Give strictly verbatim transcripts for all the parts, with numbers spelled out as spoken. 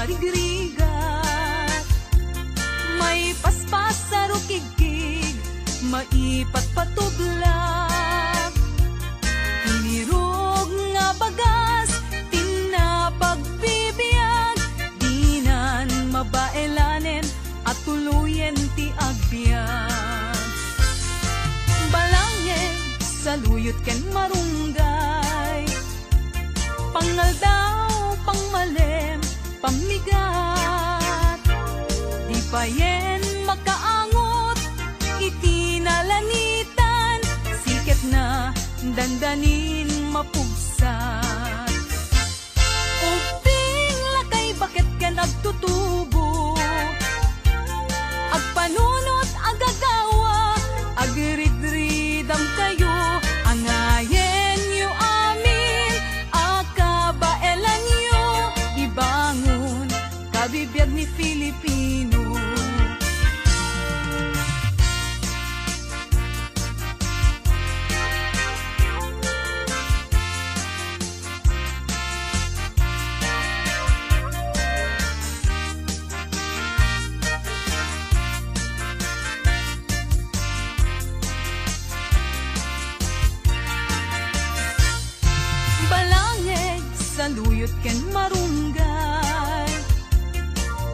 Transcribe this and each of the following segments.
Rigrigat, maipaspasar o kigkig, maipatpatublak. Tinirog nga bagas, ti napagbibiag, dinan mabaelanen a tuloyen ti agbiag. Balangeg, saluyot ken marunggay, pangaldaw, pangmalem, pammigat. Dipayen makaangot iti nalanitan, siketna dandanin mapugsat. Ubbing, lakay, baket ken agtutubo, agpanunot a gagawa, agridridamkayo, angayenyo amin a kabaelanyo, ibangon, kabibiag ni Filipino. Balangeg, saluyot ken marunggay,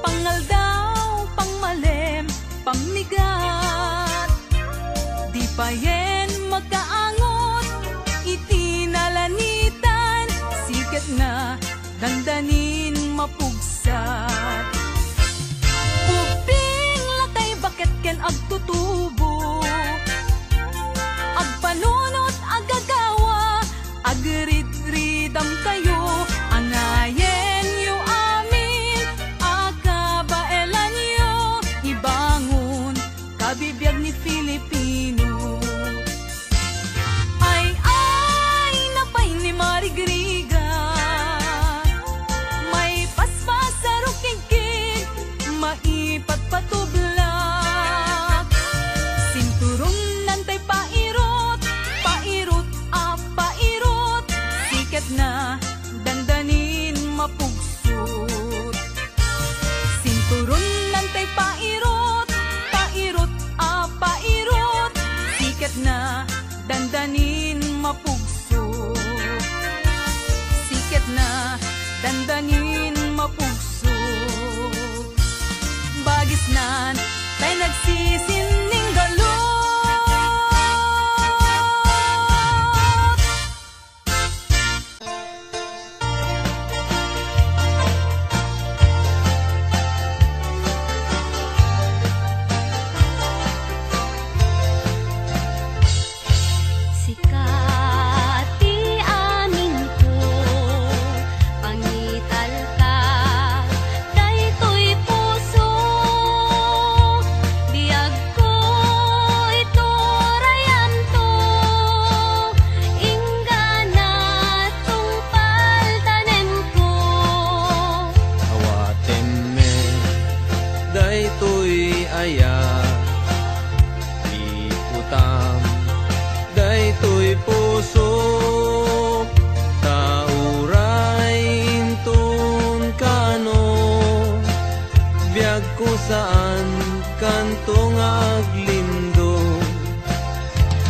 pangaldaw, pangmalem, pammigat. Dipayen makaangot iti nalanitan, siketna dandanin mapugsat. Ubbing, lakay, baket ken agtutubo, agpanunot a gagawa, agridridamkayo, angayenyo amin a kabaelanyo, ibangon, kabibiag ni Filipino. Ay, ay, napay ni Marigriga, maipaspasar o kigkig, maipatpatublak. Sinturon nantay pairot, pairot a pairot, siketna dandanin mapugsot. Sinturon nantay pairot, pairot a pairot, siketna dandanin mapugsot. Siketna dandanin mapugsot. Bagisnan tay nagsisinning galut. Sika ti aminko, pangitalka daytoy puso, biagko iturayanto, inggana tungpal tanemko. Awatem met daytoy aya, ikutam daytoy puso, ta uray inton kano, biagko saan kanto nga aglindog.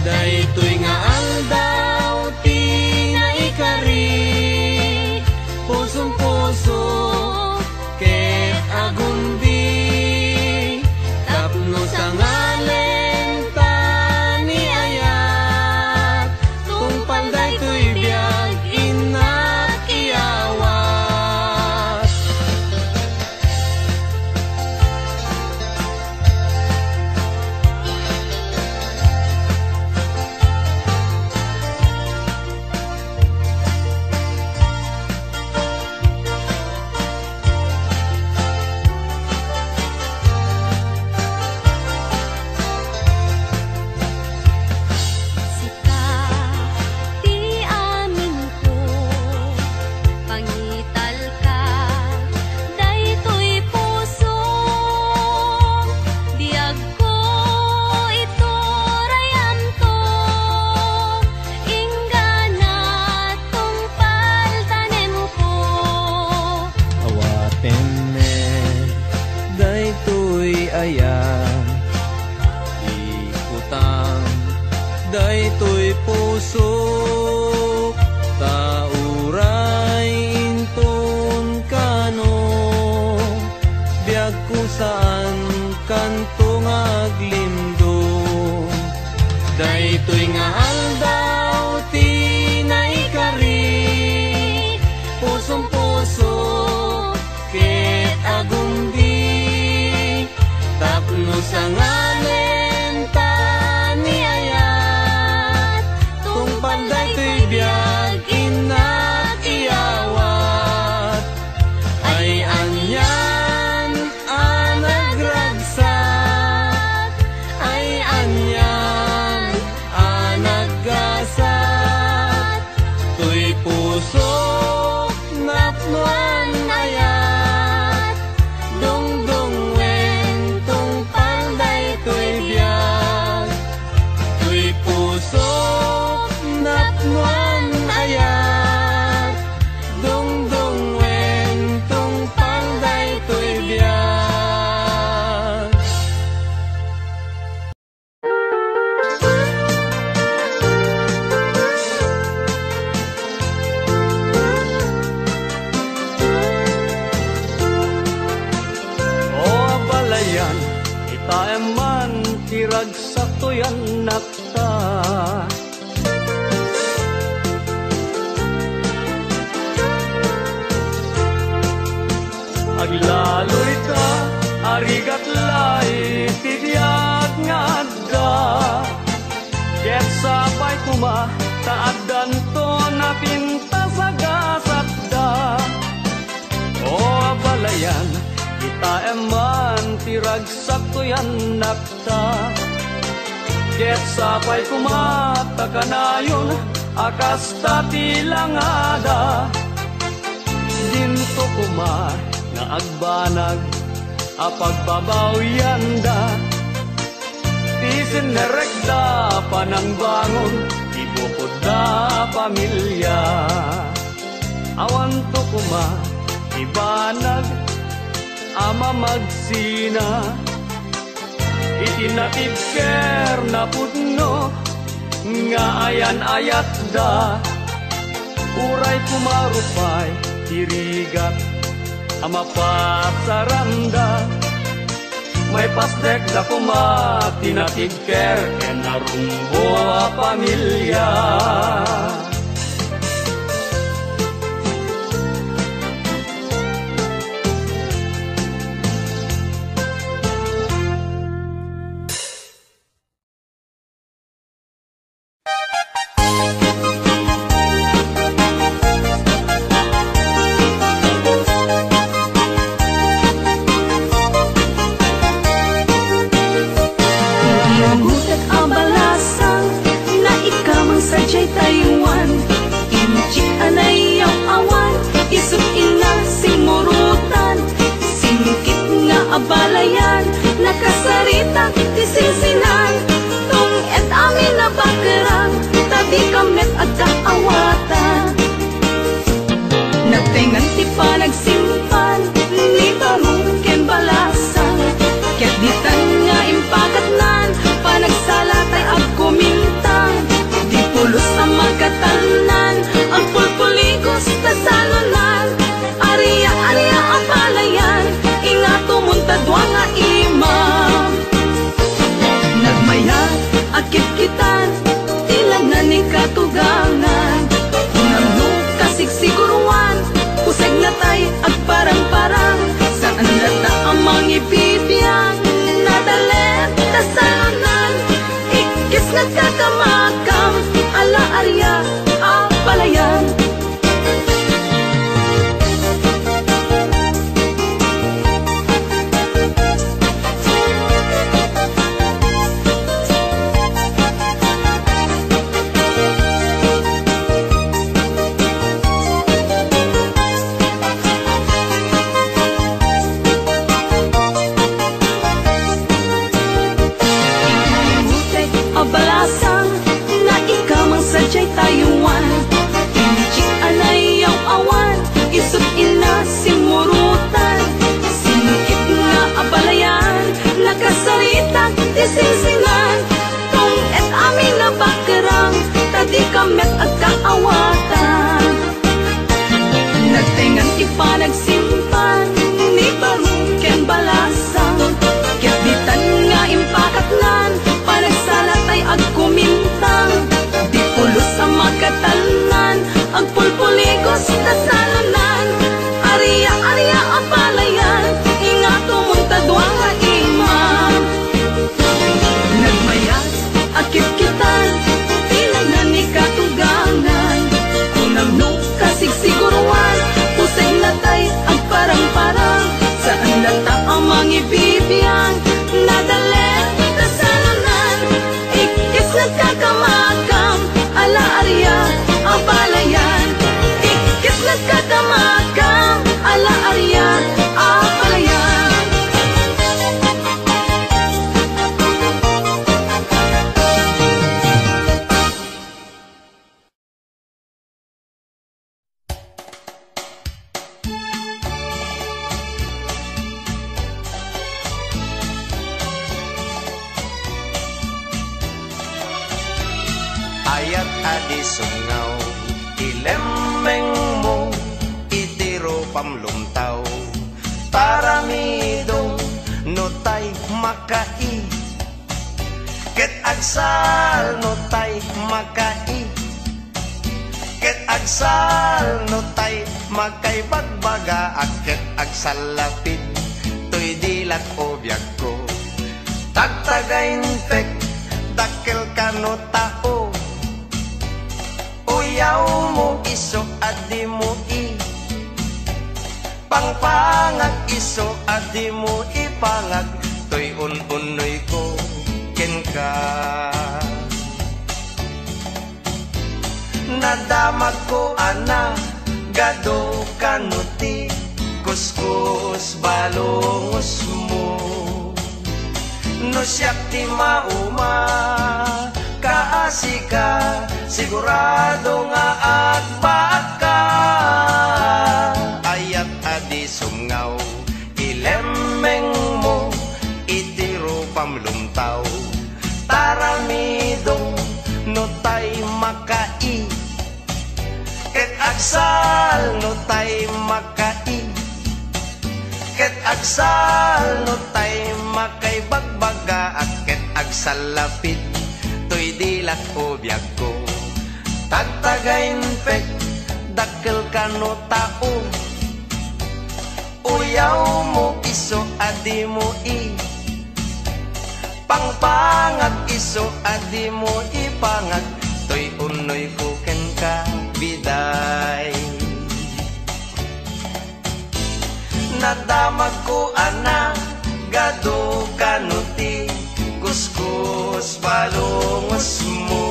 Daytoy nga aldaw ti naikari, pusong-puso ket agundi, tapno sangalen ta ni ayat, tungpal daytoy biag, innak iyawat. Daytoy pusok, ta uray inton kano, biagko saan kanto nga aglimdo. Daytoy nga aldaw ti naikari, pusom-puso ket agundi. Tapno sanganen ta ni ayat, tungpal daytoy biag innak iyawat. Ay anian a nagragsak, ay anian a naggasat, toy pusok napnoan ayat, dungdung wen tungpal daytoy biag. Toy pusok napnoan ayat, dungdung wen tungpal daytoy biag. O abalayan, itaem man ti ragsak toy annakta. Aglaloy ta a rigat laeng ti biag nga adda. Ket sapay koma ta addanton a pintas a gasatda. O abalayan, itaem man ti ragsak toy annakta. Ket sapay koma ta kanayon a kasta ti langada. Dinto koma nga agbanag a pagbabawyanda ti sinnerekda panangbangon ti bukodda a pamilia. Awanto koma ti banag a mamagsina iti natibker napudno nga ayan-ayatda. Uray koma rupay ti rigat a mapasaranda, maipasdekda koma ti natibker ken narumbo a pamilia. Iyagutek a balasang, naikam sadiay Taiwan. Inchik a nayaw-awan, isut' inna simmurotan. Singkit nga abalayan, nakasarita ti sinsinan. Tung-ed amin a bakerang, ta dika met agkaawatan. Nagtengngan ti panagsimpan ni Barong ken Balasang, ket ditan nga impakatnan, panagsala tay agkumintang. Di pulos a makatalnan, agpulpuligos ta salunan. Aria, aria a balayan, ingato munta dua nga imam. Nagmayat a kitkitan ti lagna ni katugangan. Kunam no kasigsiguruan, usegna tay agparangparang. Saan data a mangibibiag, nadalem ta salunan. Ikkis nga kakamakam, ala aria a balayan. Ibutek a balasang, naikam sadiay Taiwan. Inchi Ayat a di sumngaw, ilemmengmo iti rupam lumtaw. Paramidong no tay makai, ket agsal no tay makai, ket agsal no tay makaibagbaga, ket agsallapit toy dilak o biagko. Tagtagainpek, dakkel kano tao. Uyawmo isu a dimo i-, pangpangag isu a dimo ipangag, toy un-unnoyko kenka. Nadamagko a nagadu kano ti kuskus balungosmo. No siak ti mauma, kaasika, sigurado nga agbaagka. Ayat a di sumngaw, ilemmengmo iti rupam lumtaw. Paramidong no tay makai, ket agsal no tay makai, ket agsal no tay makaibagbaga, ket agsallapit toy dilak o biagko. Tagtagainpek, dakkel kano tao. Uyawmo isu a dimo i-, pangpangag isu a dimo ipangag, toy unnoyko kenka, biday. Nadamagko a nagadu kano ti kuskus balungosmo.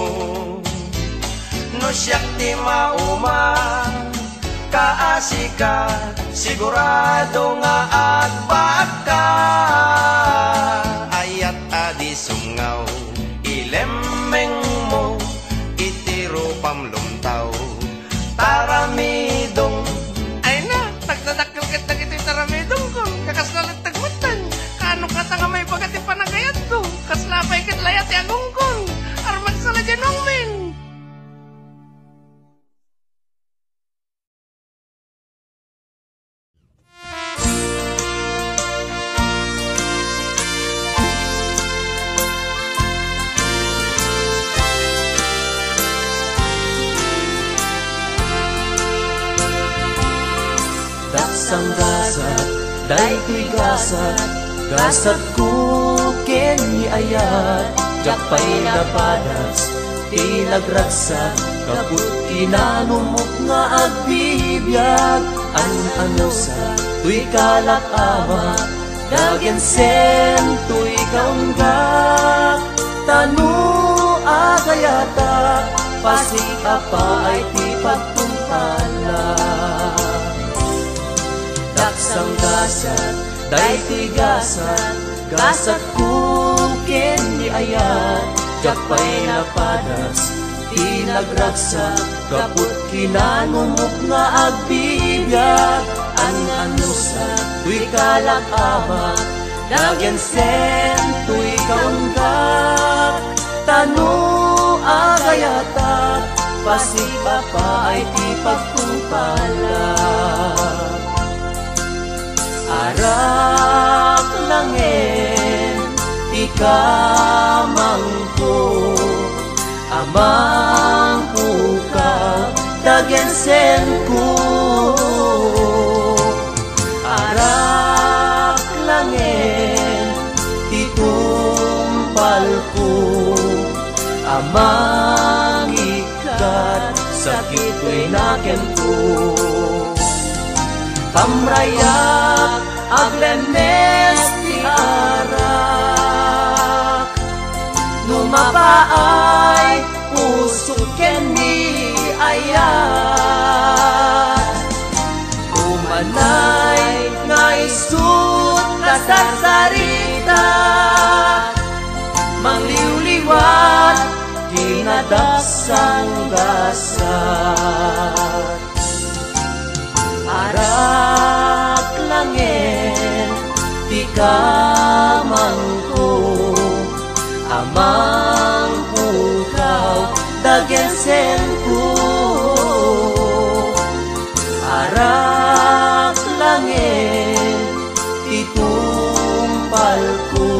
No siak ti mauma, kaasika, sigurado nga agbaagka. Ayat a di sumngaw, ilemmengmo iti rupam lumtaw. Paramidong. Ay na, nagdadakkel ket dagitoy taramidongkon, kakasla latta metten. Kaano kata nga maibaga ti panagayatko? Kasla pay ket layat ti agongkon. Armagsala diay nongmin. Daksang gasat, daytoy gasat, gasatko ken ni ayat, diak pay napadas ti nagragsak, gapu ti nanumok nga agbibiag, an-anusat, toy kalak amak, dagen sen toy kaunggak, tano agayatak, pasig a paay ti pagtungpalak. Daksang gasat, daytoy gasat, gasatko ken ni ayat, diak pay napadas ti nagragsak, gapu ti nanumok nga agbibiag, an-anusat, toy kalak amak, dagen sen toy kaunggak, tano agayatak, pasig a paay ti pagtungpalak. Arak langen ti kamangko, amangko ka dagen senko. Arak langen ti tungpalko, amangik kat sakit toy nakenko. Kamrayak, aglemmes ti arak. No mapaay, usok ken ni ayat. Umanay nga isut' a sarsarita, mangliwliwat ti nadaksang gasat. Arak langen ti kamangko, amangko ka Agensenko, arak langit ti tungpalko,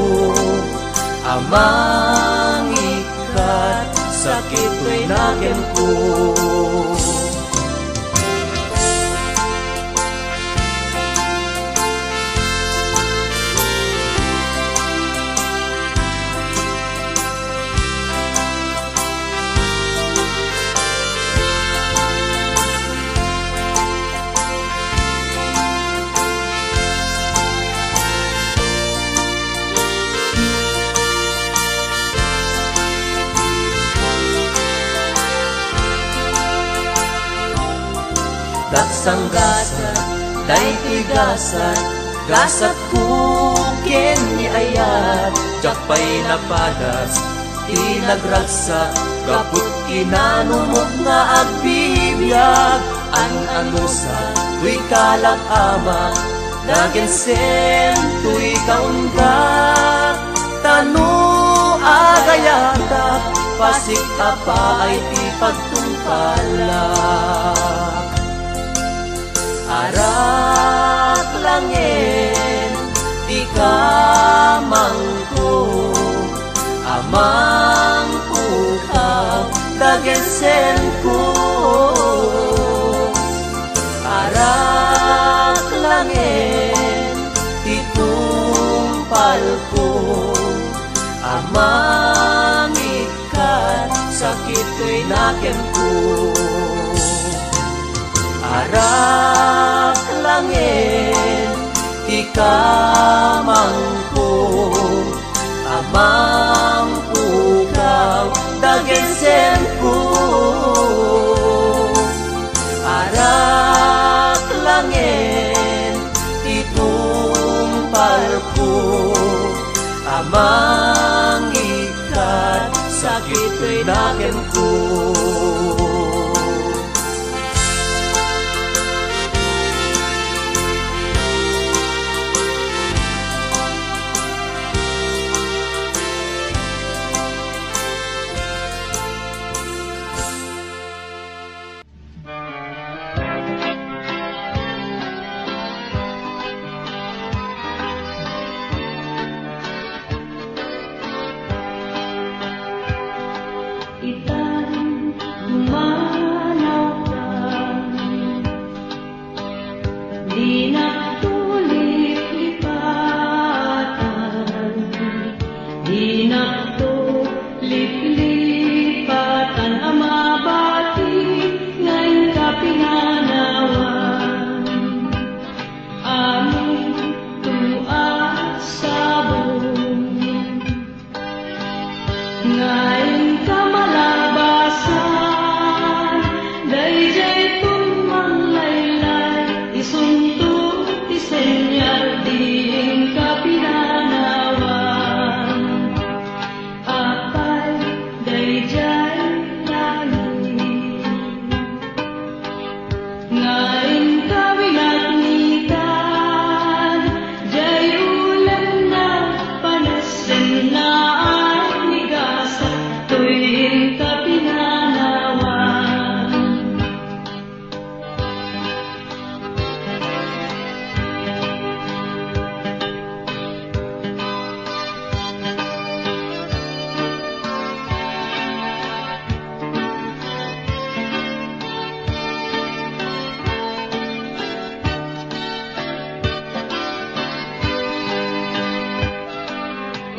a mangikkat sakit toy nakemko. Tagsanggasat daytoy gasat, gasatko ken ni ayat, diak pay napadas ti nagragsak, gapu kinanumog nga agbibiag, an-anusa toy kalak ama, nagensen toy kaunga, tano agayatak, pasik a paay ti pagtungpalak. Arak langit ti kamangko, a mangpukaw dagensenko. Arak langit ti tungpalko, a mangikkat sakit toy nakemko. Arak langit ti kamangko, a mangpukaw dagensenko. Arak langit ti tungpalko, a mangikkat sakit toy nakemko. Itan, dumanawkan, dinakto liplipatan, dinakto liplipatan a mabati nga inka pinanawan. Amin to a sabong nga inka malabasan, daydiay to manglaylay, isunto ti senyal ti inka pinanawan. Apay, daydiay langit nga inka winatnitan, diay ulemna panassenna a migasat toy inka pinanawan.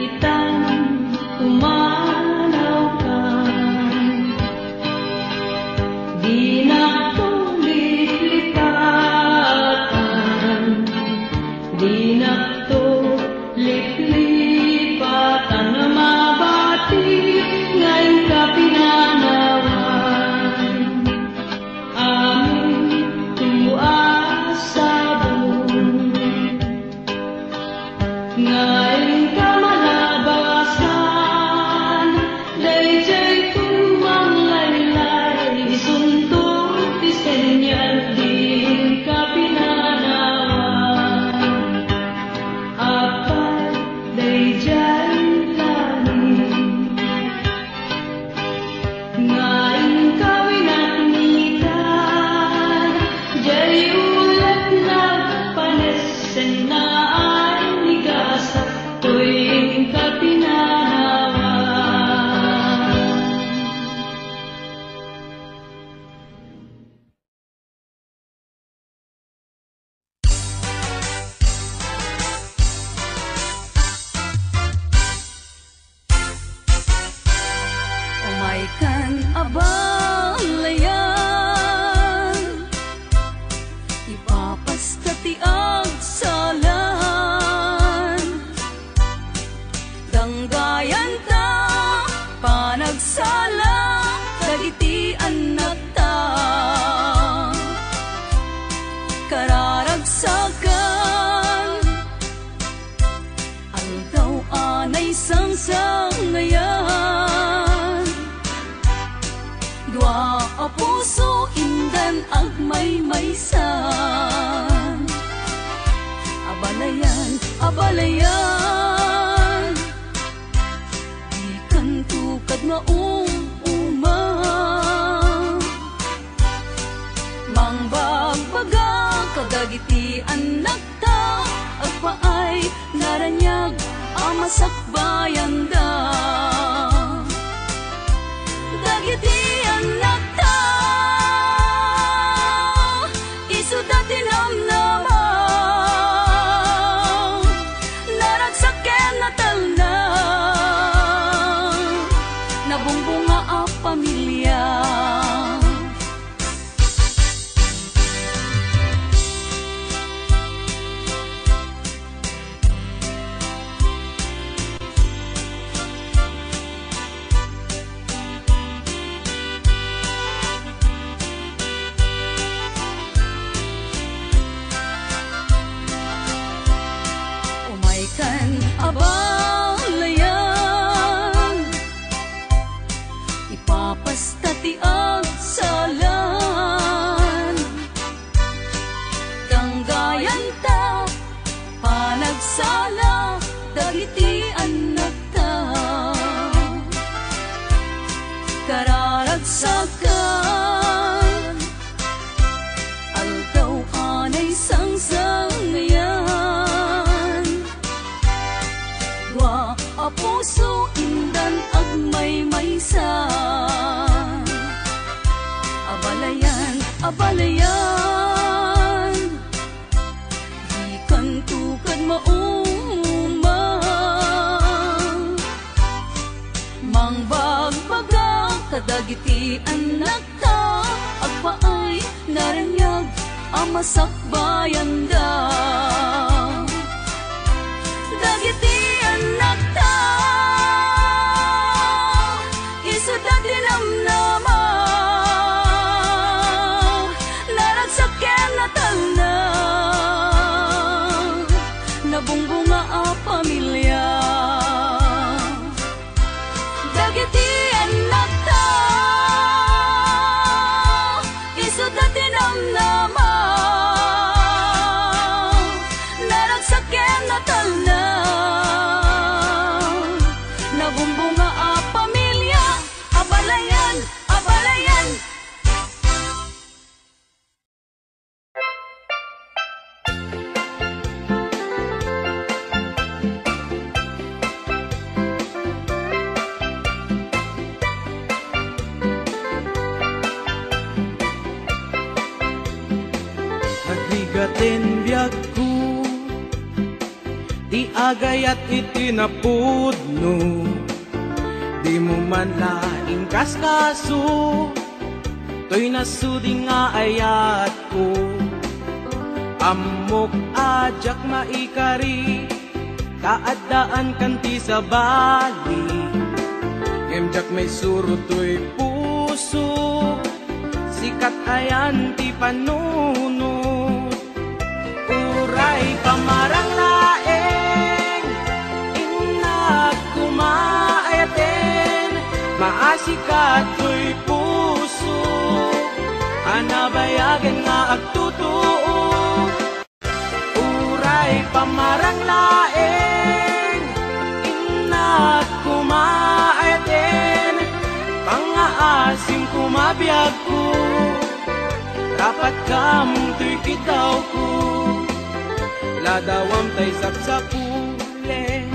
Itan, dumanawkan, dinakto liplipatan, dinakto liplipatan a mabati nga inka pinanawan. Amin to a sabong nga inka malabasan, daydiay to manglaylay, isunto ti senyal ti inka pinanawan. Apay, daydiay langit nga Dua a puso indan agmaymaysan. Abalayan, abalayan. Dikanto kad maum-uma. Mangbagbaga kadagiti annakta, agpaay naraniag a masakbayanda. Dagiti annakta, isuda ti namnama, naragsak ken natalna, nabungbunga a pamilia. Umaykan, abalayan, ipapasta ti agsalan. Danggayanta, panagsala dagiti annakta. Kararagsakan, aldaw a naisangsangayan. Dua a puso indan agmaymaysa. Abalayan, abalayan. Dikanto kad mauma. Mangbagbaga kadagiti annakta, agpaay naraniag a masakbayanda. Dagiti annakta, isuda ti namnama, naragsak ken natalna, nabungbunga a pamilia. Dagiti annakta, isuda ti namnama, naragsak ken natalna, nabungbunga a pamilia. Abalayan, abalayan. Nagrigat ti biagko, ti agayat iti napudno. Dimo man la inkaskaso, toy nasudi nga ayatko. Ammok a diak maikari, ta addaan kan ti sabali. Ngem diak maisuro toy puso, sikat ayan ti panunot. Uray pamarang laeng, innak koma ayaten, maasika toy puso, a nabayagen nga agtutuo. Uray pamarang laeng, innak koma ayaten, pangngaasim koma biagko. Rapatkam toy kiddawko, ladawam tay saksapulen,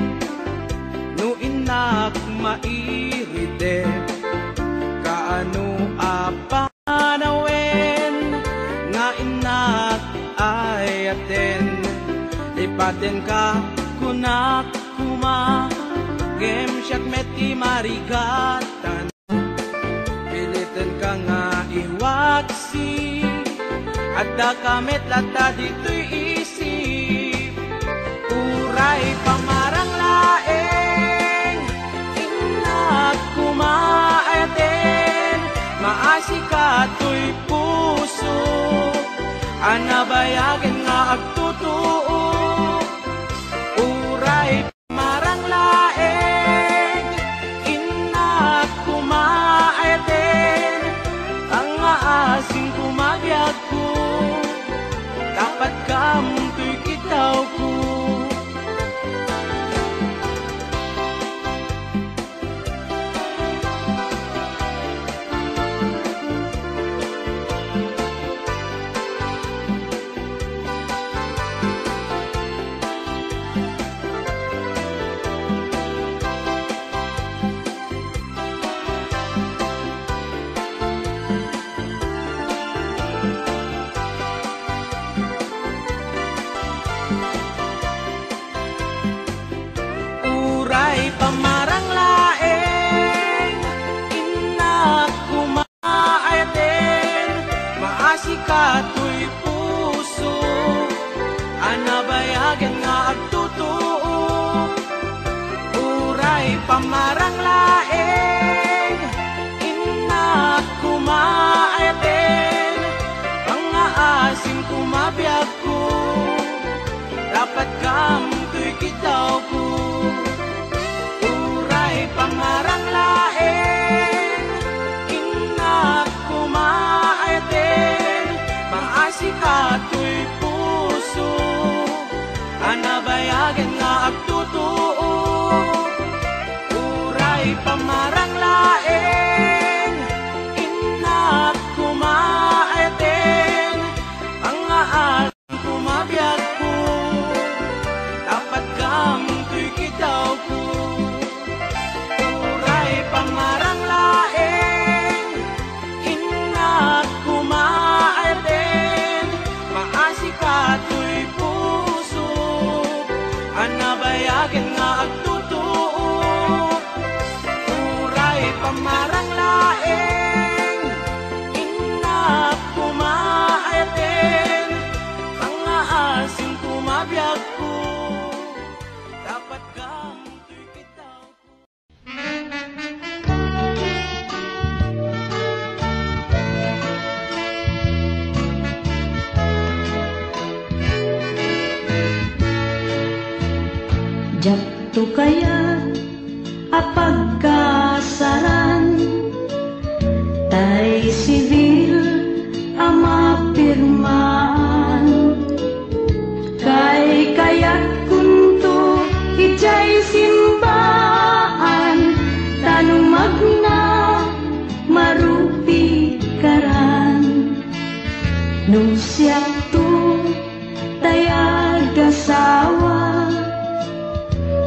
no innak mairite. Kaano a panawen nga innak ayaten? Lipatenka, kunak koma, ngem siak met ti marigatan. Pilitenka nga iwaksi, addaka met latta ditoy isip. Uray pamarang laeng, innak koma ayaten, maasika toy puso, a nabayagen nga agtutuo. Uray marang laeng, innak koma ayaten, Kitawko, uray pangarang laeng, innak koma ayaten, maasika toy puso, a nabayagen nga agtutuo, uray pangarang laeng, innak koma ayaten, pangaas kumabiagko, tapat kam toy kitawko. Uray pangarang laeng, innak koma ayaten, maasika toy puso, a nabayagen nga agtutuo. Uray pangarang laeng, innak koma ayaten, pangngaasim koma biagko, tapat kam toy kitawko. Diakto kayat a pagkasaran, tay sibil a mapirmaan. Kaykayatkonto idiay simbaan, ta no magna, marupikaran. No siakto tay agasawa,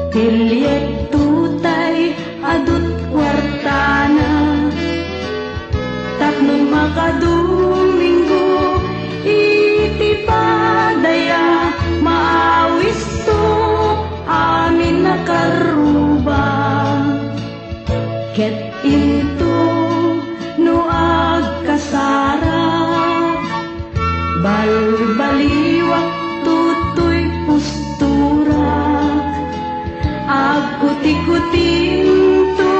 pilitto tay adut kuartana. Tapno makadomingo iti padaya, maawisto amin a karruba. Ket into no agkasarak, balbaliwak toy pusturak. Agkutikutinto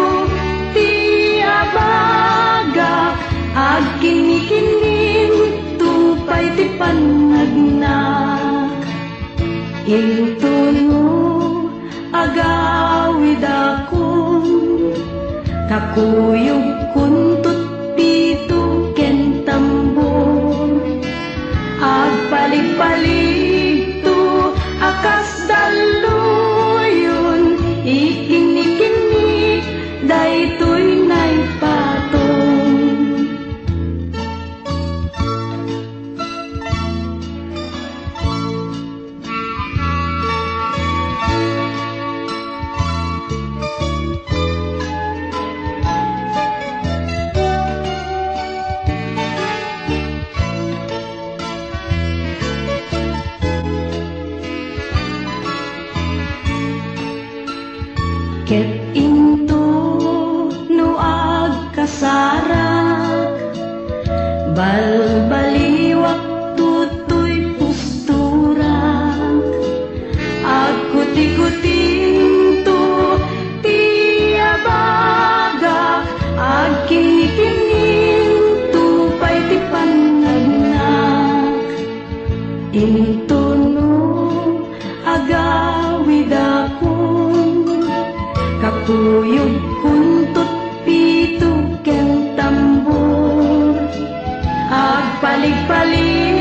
ti abagak, agkinnikinninto pay ti pannagnak. Into no agawidakon, kakuyogkonto pito ken tambor. Agpaligpaligto a kas dalluyon, ikinnikinnik daytoy naipatong. Ket into no agkasarak, balbaliwak toy pusturak. Agkutikutinto ti abagak, agkinnikinninto pay ti pannagnak. Into no agawidakon, kakuyogkonto pito ken tambor. Agpaligpalig